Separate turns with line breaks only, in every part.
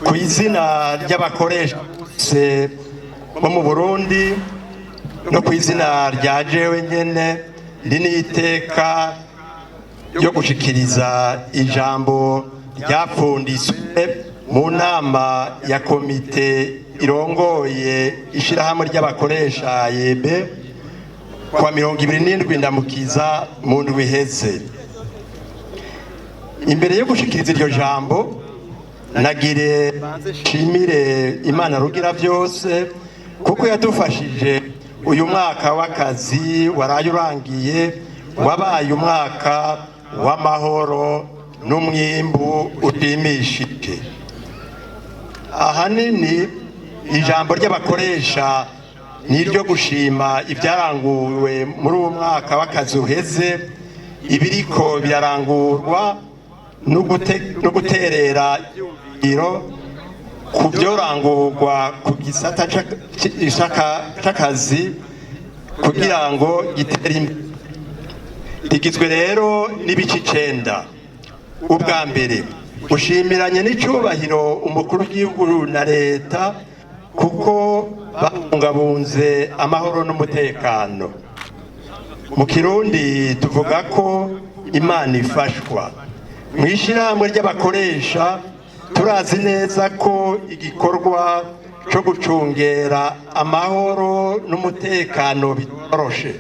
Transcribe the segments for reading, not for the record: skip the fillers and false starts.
Ku izina ry'abakoresha bose bo mu Burundi no ku izina rya jewe nyene, iri ni iteka ryo gushikiriza ijambo ryapfunditswe mu nama ya komite irongoye ishirahamwe ry'abakoresha AEB kuwa 27 Ndamukiza mu ndwi iheze. Imbere yo gushikiriza iryo jambo, nagire nshimire Imana Rugira byose kuko yadufashije uyu mwaka w'akazi waraye urangiye wabaye umwaka w'amahoro n'umwimbu ushimishije. Ahanini ijambo ry'abakoresha ni iryo gushima ibyaranguwe muri uwo mwaka w'akazi uheze, ibiriko birarangurwa no guterera iro ku byorangurwa ku gisata c'akazi kugira ngo gitere imbere. Rigizwe rero n'ibice 9. Ubwa mbere, gushimiranye n'icubahiro umukuru w'igihugu na leta kuko babungabunze amahoro n'umutekano. Mu Kirundi tuvuga ko Imana ifashwa. Mu ishyirahamwe ry'abakoresha turazi neza ko igikorwa cyo gucungera amahoro n'umutekano bitoroshe.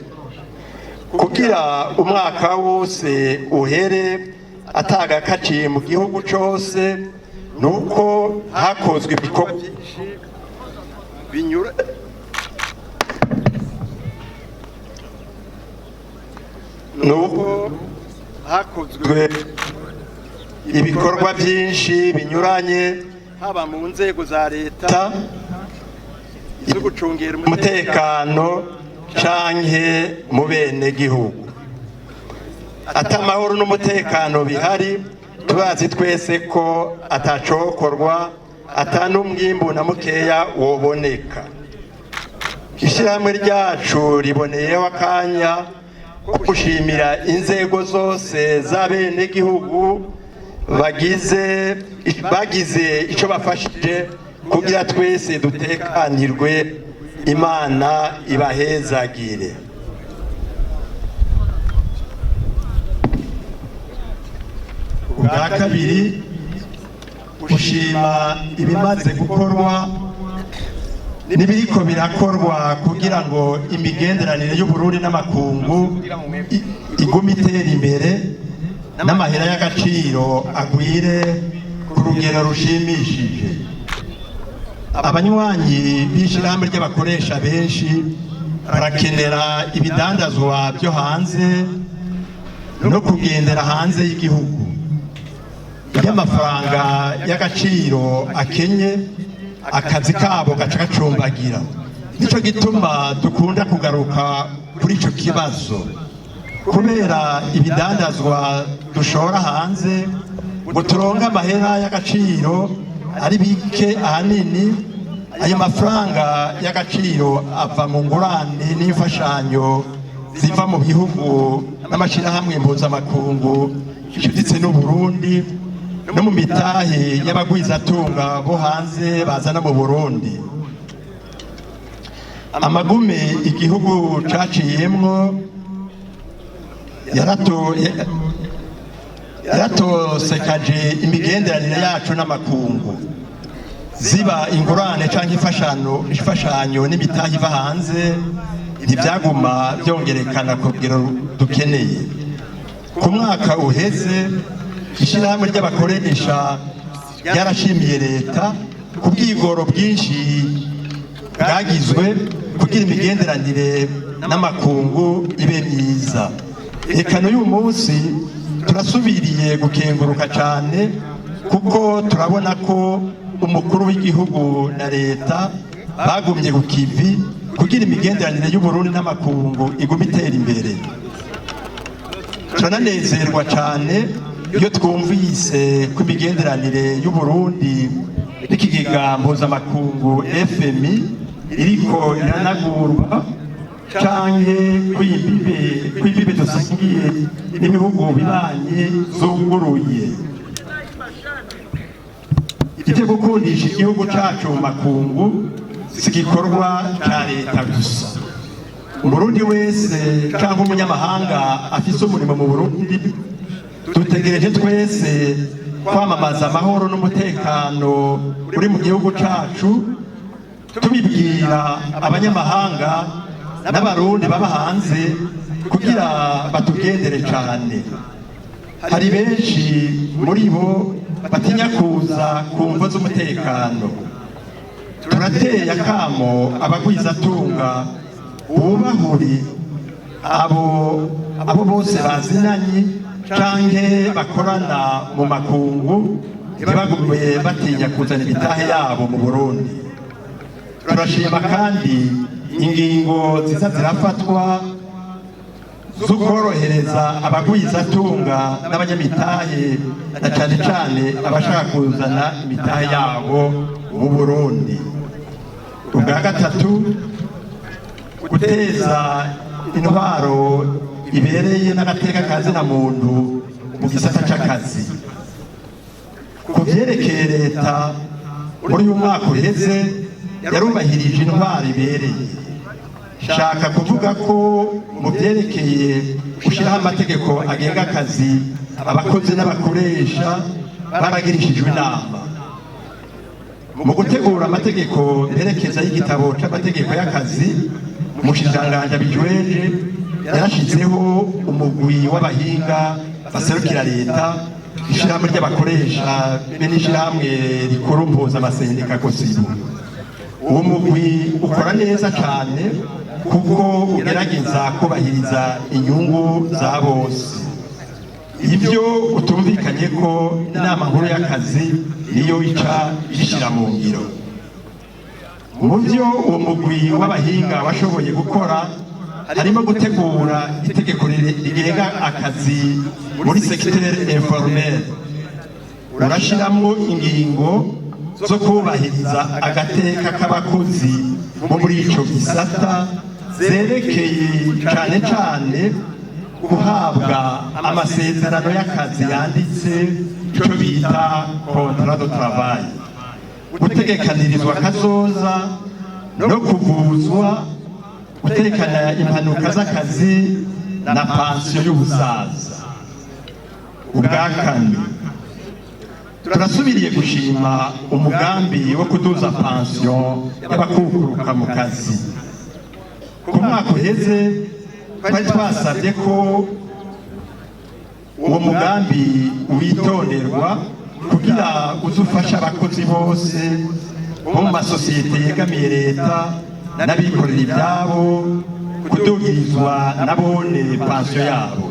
Kugira umwaka wose uhere atagakaciye mu gihugu cose, nuko hakozwe ibikorwa byinshi binyura nuko hakozwe ibikorwa byinshi binyuranye, haba mu nzego za leta zo gucungera umutekano canke mu bene gihugu. Ata amahoro n'umutekano bihari, turazi twese ko atacokorwa, ata n'umwimbu na mukeya woboneka. Ishyirahamwe ryacu riboneyeho akanya ko gushimira inzego zose z'abenegihugu bagize ico bafashije kugira twese dutekanirwe. Imana ibahezagire. Ubwa kabiri, gushima ibimaze gukorwa n'ibiriko birakorwa kugira ngo imigenderanire y'Uburundi n'amakungu igume itera imbere n'amahera y'agaciro agwire ku rugero rushimishije. Abanywanyi b'ishirahamwe ry'abakoresha benshi barakenera ibidandazwa byo hanze no kugendera hanze y'igihugu. Iyo amafaranga y'agaciro akenye, akazi kabo gaca gacumbagira. Nico gituma dukunda kugaruka kuri ico kibazo. Kubera ibidandazwa dushora hanze ngo turonke amahera y'agaciro ari bike, ahanini ayo mafaranga y'agaciro ava mu ngurane n'imfashanyo ziva mu bihugu n'amashirahamwe mpuzamakungu icuditse n'Uburundi no mu mitahe y'abagwizatunga bo hanze bazana mu Burundi. Amagume igihugu caciyemwo yaratosekaje imigenderanire yacu n'amakungu, ziba ingurane canke imfashanyo n'imitahe iva hanze ntibyaguma byongerekana ku rugero dukeneye. Ku mwaka uheze, ishyirahamwe ry'abakoresha ryarashimiye leta ku bwigoro bwinshi bwagizwe kugira imigenderanire n'amakungu ibe myiza. Reka n'uyu munsi turasubiriye gukenguruka cyane kuko turabona ko umukuru w'igihugu na leta bagumye ku kivi kugira imigenderanire y'Uburundi n'amakungu igume itera imbere. Turananezerwa cyane iyo twumvise ko imigenderanire y'Uburundi n'ikigega mpuzamakungu FMI iriko iranagurwa, canke ko imbibe dusangiye n'ibihugu bibanyi zuguruye. Ivyo gukundisha igihugu cacu mu makungu si igikorwa ca leta gusa. Umurundi wese canke umunyamahanga afise umurimo mu Burundi, dutegereje twese kwamamaza amahoro n'umutekano uri mu gihugu cacu, tubibwira abanyamahanga n'Abarundi baba hanze kugira batugendere cane. Hari benshi muri bo batinya kuza ku mvo z'umutekano. Turateye akamo abagwizatunga bubahuri abo bose bazinanye canke bakorana mu makungu, ntibagume batinya kuzana imitahe yabo mu Burundi. Turashima kandi ingingo ziza zirafatwa zo korohereza abagwizatunga n'abanyamitahe, na cane cane abashaka kuzana imitahe yabo mu Burundi. Ubwa gatatu, guteza intwaro ibereye n'agateka ka zina muntu mu gisata c'akazi. Ku vyerekeye leta, muri uyu mwaka uheze yarubahirije intwaro ibereye. Shaka kuvuga ko mu vyerekeye gushyiraho amategeko agenga akazi, abakozi n'abakoresha baragirishijwe inama. Mu gutegura amategeko mperekeza y'igitabo c'amategeko y'akazi, umushikiranganji abijejwe yarashizeho umugwi w'abahinga baserukira leta, ishirahamwe ry'abakoresha be n'ishirahamwe rikuru mpuzamasendika COSYBU. Uwo mugwi ukora neza cane kuko ugerageza kubahiriza inyungu za bose. Ibyo utumvikanye ko, inama nkuru y'akazi niyo ica ibishyira mu ngiro. Mu byo uwo mugwi w'abahinga washoboye gukora harimo gutegura itegeko rigenga akazi muri secteur informel. Urashyiramo ingingo zo kubahiriza agateka k'abakozi bo muri ico gisata, zerekeye cane cane guhabwa amasezerano y'akazi yanditse, ico bita contrat de travail, gutegekanirizwa kazoza no kuvuzwa, gutekana impanuka z'akazi na pansiyo y'ubusaza. Ubwa kane, turasubiriye gushima umugambi wo kuduza pansiyo y'abakukuruka mu kazi. Ku mwaka uheze twari twasabye ko uwo mugambi witonderwa kugira uze ufashe abakozi bose bo mu masosiyete yegamiye leta n'abikorera ibyabo kudugirizwa nabone pansiyo yabo.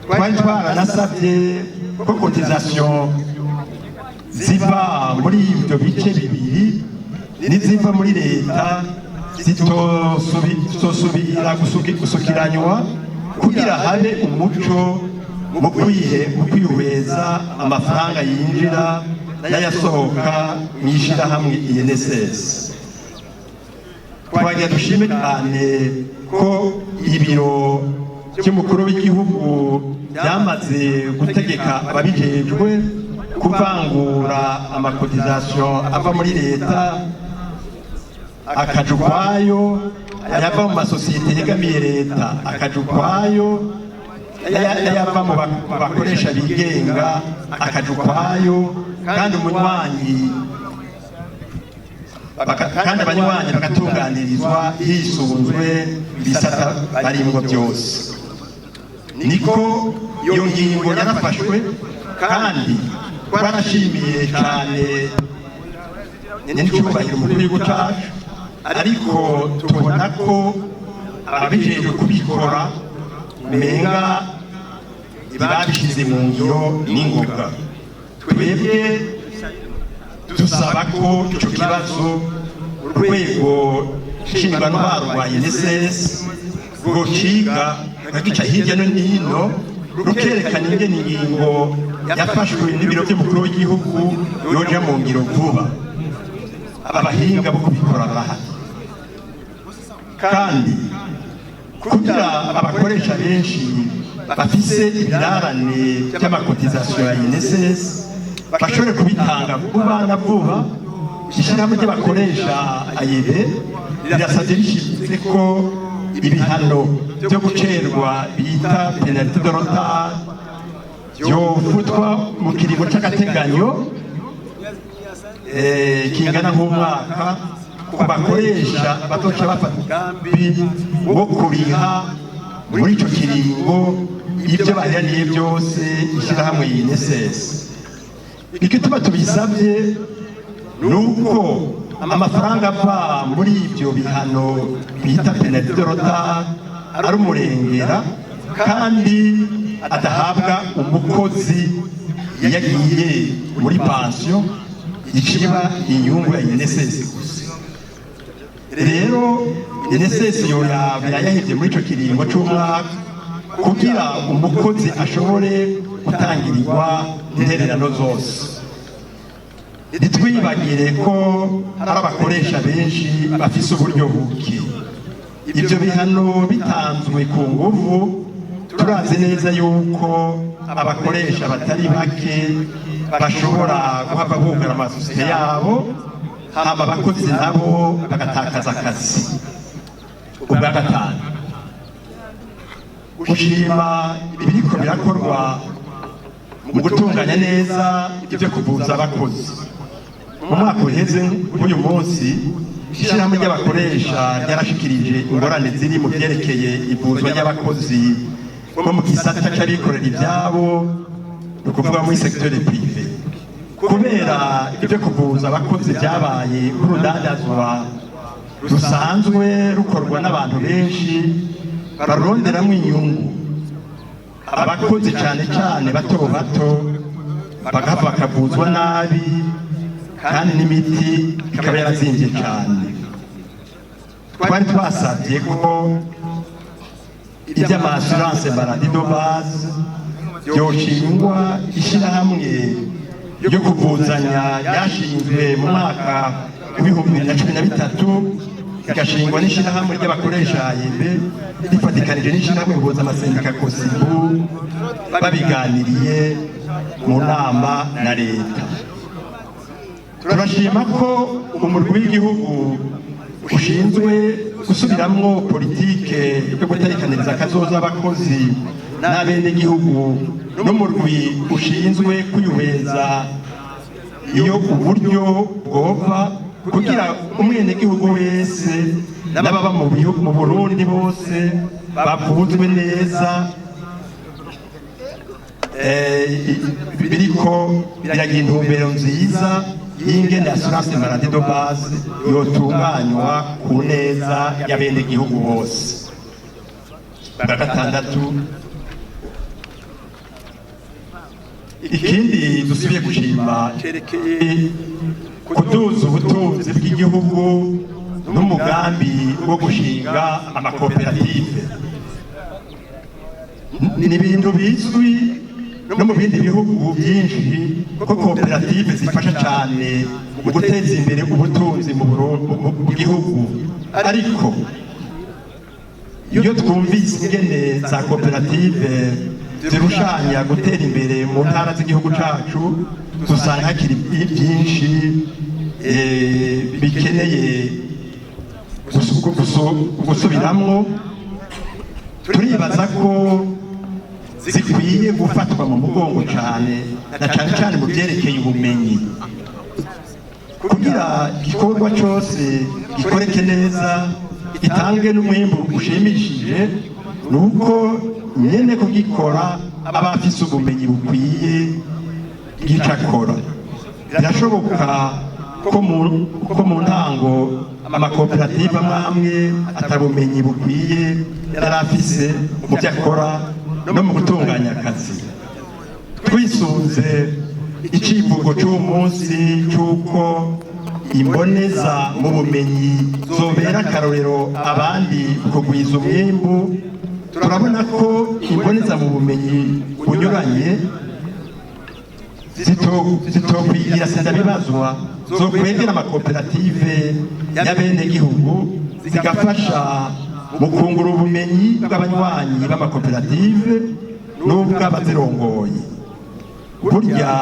Twari twaranasabye ko cotisations ziva muri ibyo bice bibiri n'iziva muri leta zitosubira gusukiranywa, kugira habe umuco mu kwihweza amafaranga yinjira n'ayasohoka mu ishyirahamwe INSS. Twagira dushime cyane ko ibiro by'umukuru w'igihugu byamaze gutegeka ababijejwe kuvangura ama cotisations ava muri leta akaja ukwayo, ayava mu masosiyete yegamiye leta akaja ukwayo, n'ayava mu bakoresha bigenga akaja ukwayo, kandi abanywanyi bagatunganirizwa hisunzwe ibisata barimwo byose. Niko iyo ngingo yarafashwe, kandi twarashimiye cyane n'icyubahiro umukuru w'igihugu cyacu, ariko tubona ko ababijejwe kubikora umenga ntibabishyize mu ngiro n'ingoga. Twebwe dusaba ko icyo kibazo urwego nshingwantwaro rwa INSS rwociga, rukagica hirya no hino, rukerekana ingene ingingo yafashwe n'ibiro by'umukuru w'igihugu yoja mu ngiro vuba. Abahinga bo kubikora barahari. Kandi kugira abakoresha benshi bafise ibirarane by'ama cotisations ya INSS. Bashobore kubitanga vuba na vuba. Ishyirahamwe ry'abakoresha AEB rirasabye rishimitse ko ibihano byo gucerwa bita pénalité de retard byofutwa mu kiringo c'agateganyo kingana nk'umwaka ku bakoresha bazoca bafata umugambi wo kuriha muri ico kiringo ibyo barihaniye byose ishyirahamwe INSS. Igituma tubisabye ni uko amafaranga ava muri ibyo bihano bita pénalité de retard ari umurengera kandi adahabwa umukozi iyo agiye muri pansiyo, iciba inyungu ya INSS gusa. Rero INSS yoraba yayahevye muri ico kiringo c'umwaka kugira umukozi ashobore gutangirirwa intererano zose. Ntitwibagire ko hari abakoresha benshi bafise uburyo buke. Ibyo bihano bitanzwe ku nguvu, turazi neza yuko abakoresha batari bake bashobora guhava bugara amasosiyete yabo, hama abakozi nabo bagatakaza akazi. Ubwa gatanu, gushima ibiriko birakorwa mu gutunganya neza ibyo kuvuza abakozi. Mu mwaka uheze nk'uyu munsi, ishyirahamwe ry'abakoresha ryarashikirije ingorane ziri mu byerekeye ivuzwa ry'abakozi bo mu gisata c'abikorera ibyabo, ni ukuvuga muri secteur privé. Kubera ibyo kuvuza abakozi byabaye nk'urudandazwa rusanzwe rukorwa n'abantu benshi baronderamwo inyungu, abakozi cyane cyane bato bato bagahava bakavuzwa nabi, kandi n'imiti ikaba yarazimbye cyane. Twari twasabye ko iby'ama assurance maladie de base byoshingwa ishyirahamwe ryo kuvuzanya ryashinzwe mu mwaka w'2013, rigashingwa n'ishyirahamwe ry'abakoresha AEB rifatikanije n'ishyirahamwe mpuzamasendika COSYBU, babiganiriye mu nama na leta. Turashima ko umurwi w'igihugu ushinzwe gusubiramwo politike yo guterekaniriza akazoza abakozi n'abenegihugu n'umurwi ushinzwe kwihweza iyo uburyo bwova kugira umwenegihugu wese n'ababa mu bihugu mu Burundi bose bavuzwe neza, biriko biragira intumbero nziza y'ingene assurance maladie de base yotunganywa ku neza y'abenegihugu bose. Bwa gatandatu, ikindi dusubiye gushima cerekeye kuduza ubutunzi bw'igihugu n'umugambi wo gushinga amakoperative. Ni ibintu bizwi no mu bindi bihugu byinshi ko koperative zifasha cyane mu guteza imbere ubutunzi mu gihugu. Ariko iyo twumvise ingene za koperative zirushanya gutera imbere mu ntara z'igihugu cacu, dusanga hakiri byinshi bikeneye gusubiramwo. Turibaza ko zikwiye gufatwa mu mugongo cyane, na cyane cyane mu byerekeye ubumenyi, kugira igikorwa cyose gikoreke neza, gitange n'umwimbu ushimishije, ni uko nyene kugikora aba afise ubumenyi bukwiye bw'ico akora. Birashoboka ko mu ntango amakoperative amwe amwe atabumenyi bukwiye yari afise mu byo akora no mu gutunganya akazi. Twisunze icivugo c'uwo munsi c'uko imboneza mu bumenyi zobera akarorero abandi mu kugwiza umwimbu, turabona ko imboneza mu bumenyi bunyuranye zitokwigira sindabibazwa, zokwegera amakoperative y'abenegihugu zigafasha mu kungura ubumenyi bw'abanywanyi b'amakoperative n'ubw'abazirongoye. Burya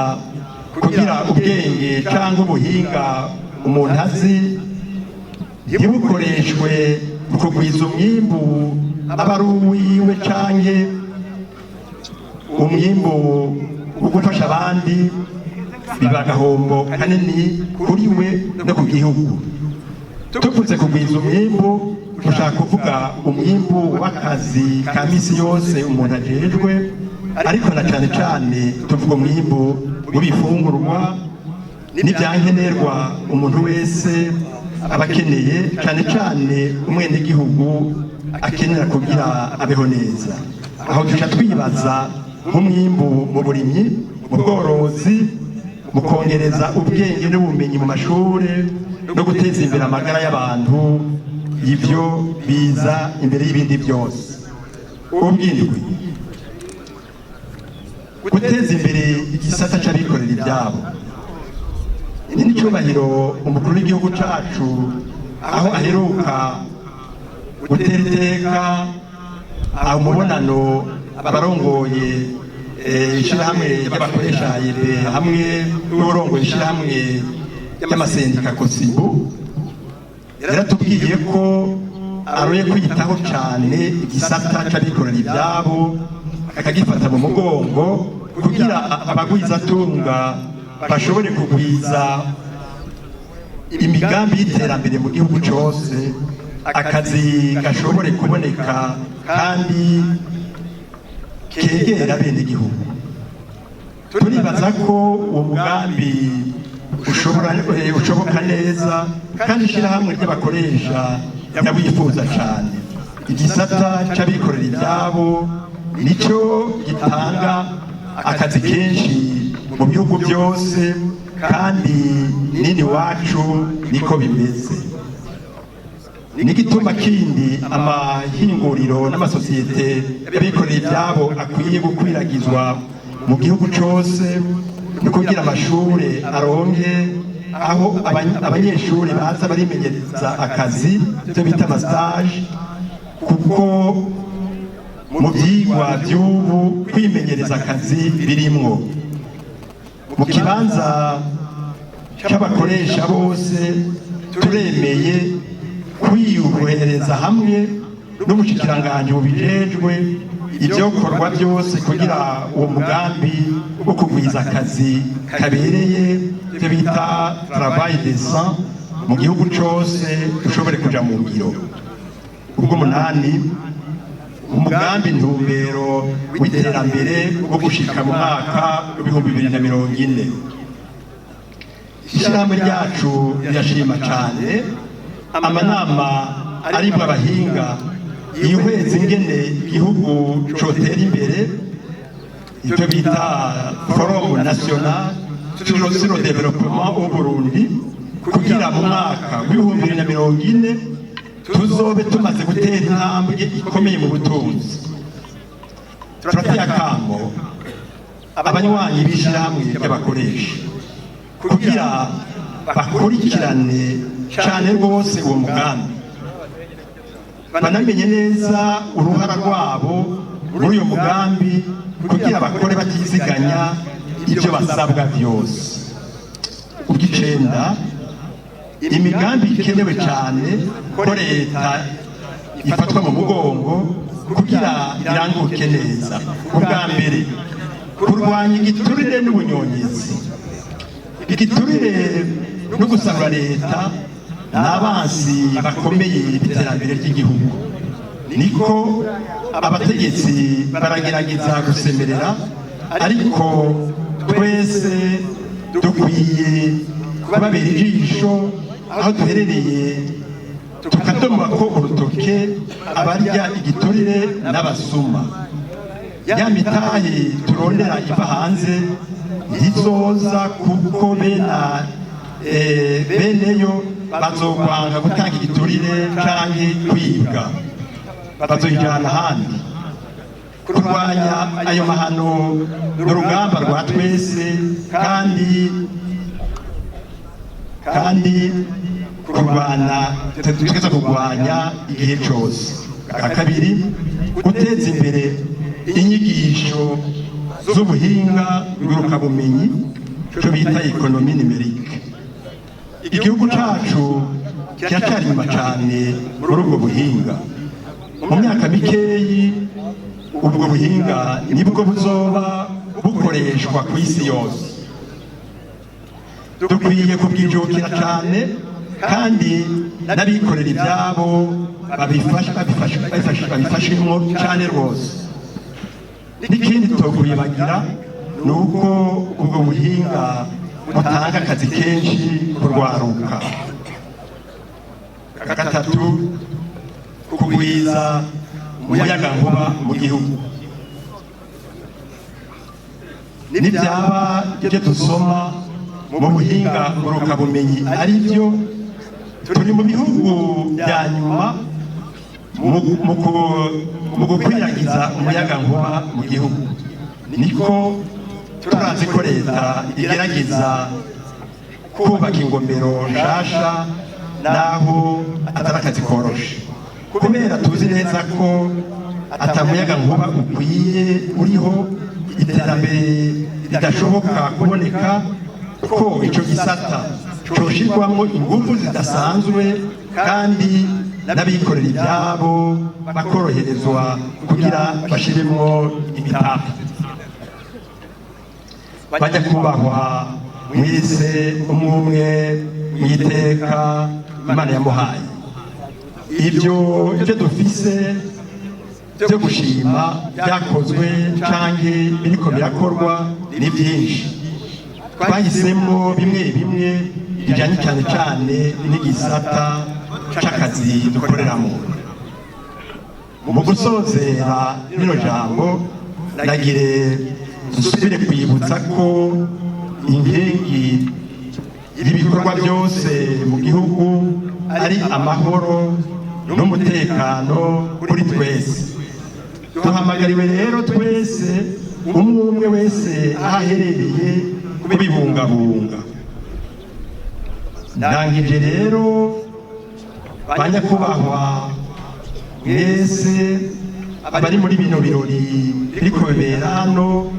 Kugira ubwenge cyangwa ubuhinga umuntu azi ntibukoreshwe mu kugwiza umwimbu, aba ari uwiwe canke umwimbu wo gufasha abandi, biba agahombo kanini kuri we no ku gihugu. Tuvuze kugwiza umwimbu, dushaka kuvuga umwimbu w'akazi ka misi yose umuntu ajejwe, ariko na cane cane tuvuga umwimbu w'ibifungurwa n'ibyankenerwa umuntu wese aba akeneye, cane cane umwenegihugu akenera kugira abeho neza. Aho duca twibaza nk'umwimbu mu burimyi, mu bworozi, mu kongereza ubwenge n'ubumenyi mu mashure no guteza imbere amagara y'abantu. Ivyo biza imbere y'ibindi byose. Ubwindwi, guteza imbere igisata c'abikorera ibyabo. Ini n'icyubahiro umukuru w'igihugu cacu, aho aheruka gutera iteka umubonano abarongoye ishirahamwe ry'abakoresha yebe hamwe n'uburongoye ishirahamwe ry'amasendika COSYBU, yaratubwiye ko aroye kwitaho cane igisata c'abikorera ibyabo, akagifata mu mugongo kugira abagwizatunga bashobore kugwiza imigambi y'iterambere mu gihugu cose, akazi gashobore kuboneka kandi kegera bene igihugu. Turibaza ko uwo mugambi ushobora ushoboka neza, kandi ishyirahamwe ry'abakoresha yawifuza cyane. Igisata c'abikorera ibyabo nicyo gitanga akazi kenshi mu bihugu byose, kandi nini wacu niko bimeze. N'igituma kindi amahinguriro n'amasosiyete y'abikorera ibyabo akwiye gukwiragizwa mu gihugu cyose no kugira amashure aronke aho abanyeshuri baza barimenyereza akazi, ibyo bita ama stages, kuko mu byigwa by'ubu kwimenyereza akazi birimwo. Mu kibanza c'abakoresha bose, turemeye kwiyuhereza hamwe n'ubushikiranganji bubijejwe ivyokorwa byose kugira uwo mugambi wo kugwiza akazi kabereye, ivyo bita travail décent, mu gihugu cose ushobore kuja mu ngiro. Ubwo munani, umugambi ntumbero w'iterambere wo gushika mu mwaka w'2040. Ishyirahamwe ryacu rirashima cyane amanama arimwo abahinga yihweza ingene igihugu cotera imbere, icyo bita Forum national sur le développement au Burundi, kugira mu mwaka w'2040 tuzobe tumaze gutera intambwe ikomeye mu butunzi. Turateye akamo abanywanyi b'ishyirahamwe ry'abakoresha kugira bakurikirane cyane rwose uwo mugambi, banamenye neza uruhara rwabo muri uyu mugambi, kugira bakore batiziganya ibyo basabwa byose. Ubw'icenda, imigambi ikenewe cyane ko leta ifatwa mu mugongo kugira iranguke neza. Ubwa mbere, kurwanya igiturire n'ubunyonyezi. Igiturire no gusarura leta ni abansi bakomeye b'iterambere ry'igihugu. Niko abategetsi baragerageza gusemerera, ariko twese dukwiye kubabera ijisho aho duherereye, tukadoma ko urutoke abarya igiturire n'abasuma. Ya mitahe turondera iva hanze ntizoza, kuko beneyo bazokwanga gutanga igiturire canke kwibwa, bazoyijana ahandi. Kurwanya ayo mahano n'urugamba rwa twese, kandi kurwana tugeza kurwanya igihe cose. Bwa kabiri, guteza imbere inyigisho z'ubuhinga ngurukanabumenyi. Cyo bita économie numérique. Igihugu cacu kiracyari inyuma cyane muri ubwo buhinga. Mu myaka mikeyi, ubwo buhinga nibwo buzoba bukoreshwa ku isi yose. Dukwiye kubwijukira cyane, kandi n'abikorera ibyabo babifashemo cyane rwose. N'ikindi tokwibagira ni uko ubwo buhinga butanga akazi kenshi kurwaruka. Gatatu, kugwiza umuyagankuba mu gihugu. Nibyaba ibyo dusoma mu buhinga ngurukanabumenyi ari byo, turi mu bihugu bya nyuma mu gukwiragiza umuyagankuba mu gihugu. Niko turazi ko leta igerageza kubaka ingomero nshasha, naho atari akazi koroshe, kubera tuzi neza ko atamuyaga nkuba ukwiye uriho, iterambere ridashoboka kuboneka. Ko ico gisata coshirwamwo ingufu zidasanzwe, kandi n'abikorera ibyabo bakoroherezwa kugira bashiremwo imitahe. Bajya kubahwa mwese, umwe umwe mwiteka Imana yamuhaye, ibyo dufise byo gushima byakozwe canke biriko birakorwa ni byinshi. Twahisemo bimwe bimwe bijanye cyane cyane n'igisata c'akazi dukoreramo. Mu gusozera rino jambo, nagire dusubire kwibutsa ko inkingi y'ibikorwa byose mu gihugu ari amahoro n'umutekano kuri twese. Duhamagariwe rero twese, umwe umwe wese aho aherereye, kubibungabunga. Ndangije rero, banyakubahwa mwese abari muri bino birori biriko bibera hano,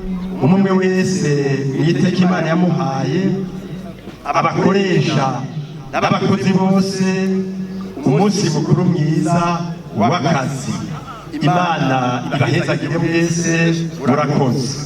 umwe wese mwiteka Imana yamuhaye, abakoresha n'abakozi bose, umunsi mukuru mwiza w'akazi. Imana ibahezagire mwese. Murakoze.